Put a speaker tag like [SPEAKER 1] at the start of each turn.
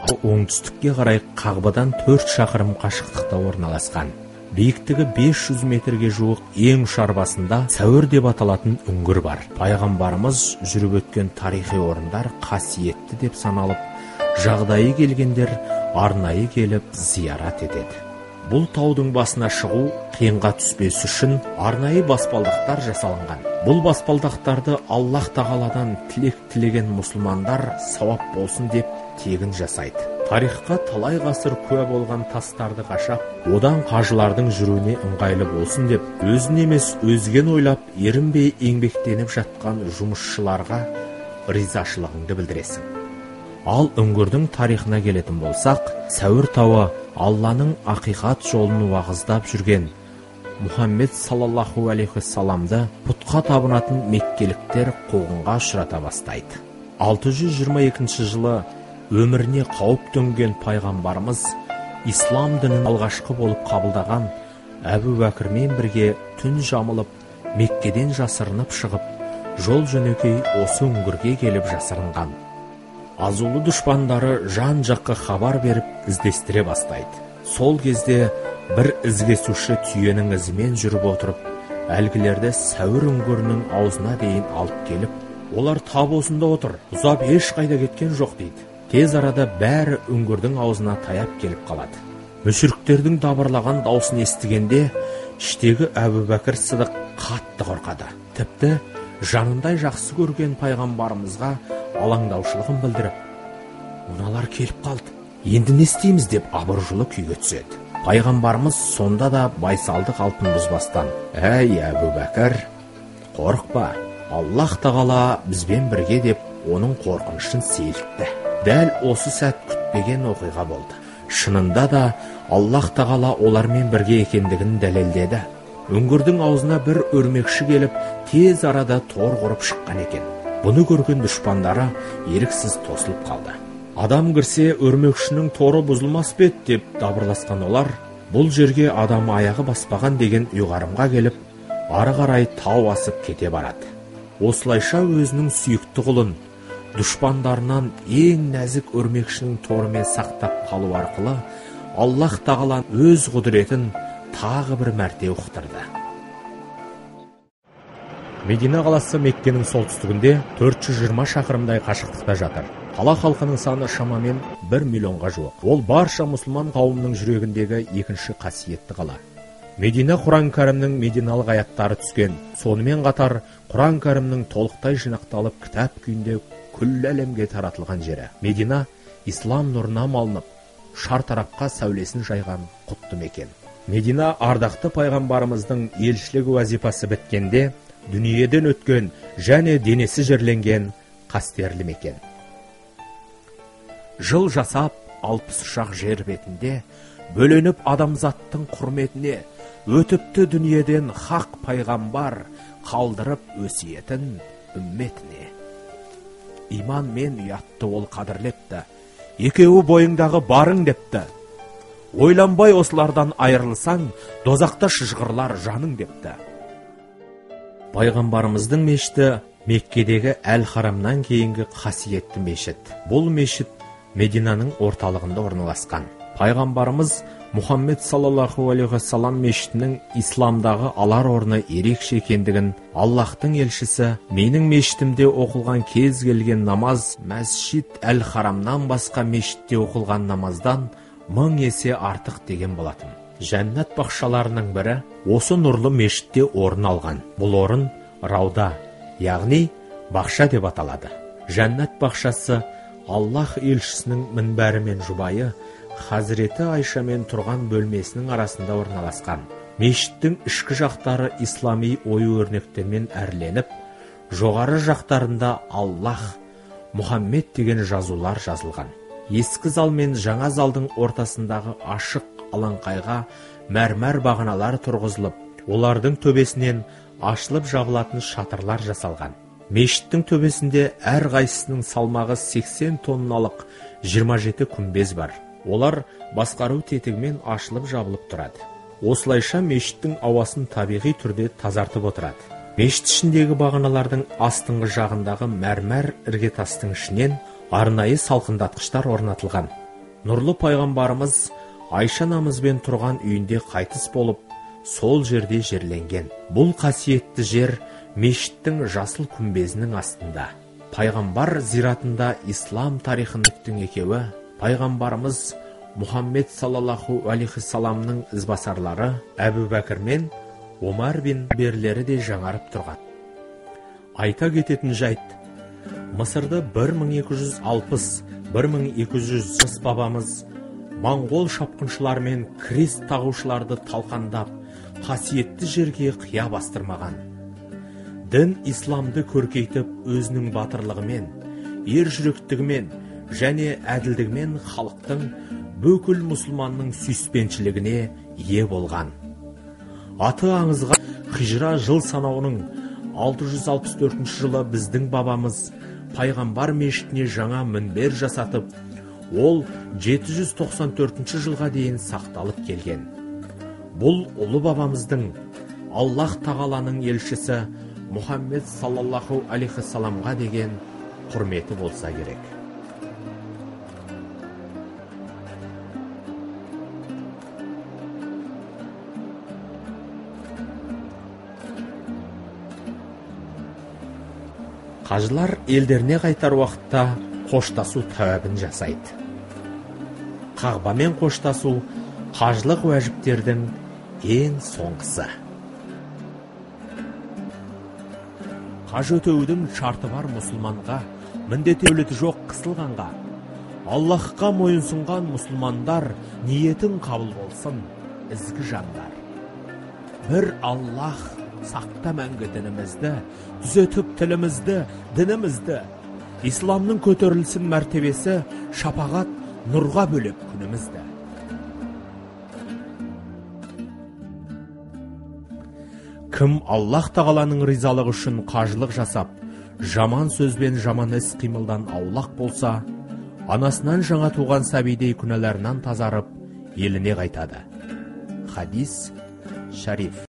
[SPEAKER 1] Оңтүстікке қарай Қағбадан 4 шақырым қашықтықта орналасқан. Биіктігі 500 метрге жуық ең ұшар басында Сәуір деп аталатын үңгір бар. Пайғамбарымыз жүріп өткен тарихи орындар қасиетті деп саналып, жағдайы келгендер арнайы келіп зиярат етеді. Бұл таудың басына шығу қиынға түспес үшін арнайы баспалдақтар жасалынған. Бұл баспалдақтарды Аллах тағаладан тілек тілеген мұсылмандар сауап болсын деп тегін жасайды. Тарихқа талай ғасыр куә болған тастарды қашап, одан қажылардың жүруіне ыңғайлы болсын деп, өзін емес өзген ойлап, ерінбей еңбектеніп жатқан жұмысшыларға ризашылығыңды білдіресің. Ал үңгірдің тарихына келетін болсақ, Сәуір тауы Алланың ақиқат жолын уағыздап жүрген Мұхаммед саллаллаху алейхи саламды пұтқа табынатын меккеліктер қуғынға ұшырата бастайды. 622 жылы өміріне қауіп төнген пайғамбарымыз ислам дінін алғашқы болып қабылдаған Әбу Бәкірмен бірге түн жамылып, Меккеден жасырынып шығып, жол жөнекей осы үңгірге келіп жасырынған. Азулы дұшпандары жан-жаққа хабар беріп іздестіре бастайды. Сол кезде бір ізкесуші түйенің ізімен жүріп отырып, әлгілерді Сәуір үңгірінің аузына дейін алып келіп, олар тап осында отыр, ұзап ешқайда кеткен жоқ дейді. Тез арада бәрі үңгірдің аузына таяп келіп қалады. Мүшіріктердің дабырлаған даусын естігенде іштегі Әбу Бәкір Сыдық қатты қорқады. Тіпті жанындай жақсы көрген пайғамбарымызға алаңдаушылығын білдіріп, мыналар келіп қалды, енді не істейміз деп абыржулы күйге түседі. Пайғамбарымыз сонда да байсалды қалпын бұзбастан, әй Әбу Бәкір, қорықпа, Аллах тағала бізбен бірге деп оның қорқынышын сейілтті. Дәл осы сәт күтпеген оқиға болды. Шынында да Аллах тағала олармен бірге екендігін дәлелдеді. Үңгірдің аузына бір өрмекші келіп, тез арада тор құрып шыққан екен. Бұны көрген дұшпандары еріксіз тосылып қалды. Адам кірсе өрмекшінің торы бұзылмас па еді деп дабырласқан олар, бұл жерге адам аяғы баспаған деген ұйғарымға келіп, ары қарай тау асып кете барады. Осылайша өзінің сүйікті құлын дұшпандарынан ең нәзік өрмекшінің торымен сақтап қалу арқылы Аллах тағала өз құдіретін тағы бір мәрте ұқтырды. Медина қаласы Меккенің солтүстігінде 420 шақырымдай қашықтықта жатыр. Қала халқының саны шамамен 1 миллионға жуық. Ол барша мұсылман қауымының жүрегіндегі екінші қасиетті қала. Медина Құран Кәрімнің мединалық аяттары түскен. Сонымен қатар Құран Кәрімнің толықтай жинақталып кітап күйінде күллі әлемге таратылған жері. Медина ислам нұрына малынып, шар тарапқа сәулесін жайған құтты мекен. Медина ардақты пайғамбарымыздың елшілік уазипасы біткенде дүниеден өткен және денесі жерленген қастерлі мекен. Жыл жасап 63 жер бетінде бөленіп адамзаттың құрметіне өтіпті дүниеден хақ пайғамбар қалдырып өсиетін үмметіне. Иман мен ұятты ол қадірлепті, екеуі бойыңдағы барың депті. Ойланбай осылардан айырылсаң, дозақта шыжғырлар жаның депті. Пайғамбарымыздың мешіті Меккедегі Әл-Харамнан кейінгі қасиетті мешіт. Бұл мешіт Мединаның орталығында орналасқан. Пайғамбарымыз Мұхаммед саллаллаху алейхи уассалам мешітінің исламдағы алар орны ерекше екендігін Аллахтың елшісі менің мешітімде оқылған кез келген намаз Мәсжид Әл-Харамнан басқа мешітте оқылған намаздан 1000 есе артық деген болатын. Жәннат бақшаларының бірі осы нұрлы мешітте орын алған. Бұл орын Рауда, яғни бақша деп аталады. Жәннат бақшасы Аллах елшісінің мінбәрі мен жұбайы Хазіреті Айшамен тұрған бөлмесінің арасында орналасқан. Мешіттің ішкі жақтары ислами ою-өрнектермен әрленіп, жоғары жақтарында Аллах, Мұхаммед деген жазулар жазылған. Ескі зал мен жаңа залдың ортасындағы ашық алаңқайға мәрмәр бағаналар тұрғызылып, олардың төбесінен ашылып жабылатын шатырлар жасалған. Мешіттің төбесінде әр қайсысының салмағы 80 тонналық 27 күмбез бар. Олар басқару тетігімен ашылып жабылып тұрады. Осылайша мешіттің ауасын табиғи түрде тазартып отырады. Мешіт ішіндегі бағаналардың астыңғы жағындағы мәрмәр іргетастың ішінен арнайы салқындатқыштар орнатылған. Нұрлы пайғамбарымыз Айша анамызбен тұрған үйінде қайтыс болып, сол жерде жерленген. Бұл қасиетті жер мешіттің жасыл күмбезінің астында. Пайғамбар зиратында ислам тарихының екеуі, пайғамбарымыз Мұхаммед саллаллаху алейхи саламның ізбасарлары Әбу Бәкір мен Омар бин берлері де жаңарып тұрған. Айта кететін жайт, Мысырды 1260-1200 бабамыз моңғол шапқыншылар мен крест тағушыларды талқандап, қасиетті жерге қия бастырмаған. Дін исламды көркейтіп, өзінің батырлығымен, ер жүректігімен және әділдігімен халықтың бүкіл мұсылманның сүйіспеншілігіне ие болған. Аты аңызға хижра жыл санауының 664 жылы біздің бабамыз пайғамбар мешітіне жаңа мінбер жасатып, ол 794 жылға дейін сақталып келген. Бұл ұлы бабамыздың Аллах тағаланың елшісі Мұхаммед саллаллаху алейхи саламға деген құрметі болса керек. Қажылар елдеріне қайтар уақытта қоштасу тәуәбін жасайды. Қағбамен қоштасу қажылық уәжіптердің ең соңғысы. Қаж өтеудің шарты бар мұсылманға, міндеті әулеті жоқ қысылғанға. Аллахқа мойынсұнған мұсылмандар ниетің қабыл болсын, ізгі жандар. Бір Аллах сақта мәңгі дінімізді, түзетіп тілімізді, дінімізді. Исламның көтерілсін мәртебесі, шапағат нұрға бөлеп күнімізді. Кім Аллах тағаланың ризалығы үшін қажылық жасап, жаман сөзбен жаман іс қимылдан аулақ болса, анасынан жаңа туған сәбидей күнәларынан тазарып, еліне қайтады. Хадис шариф.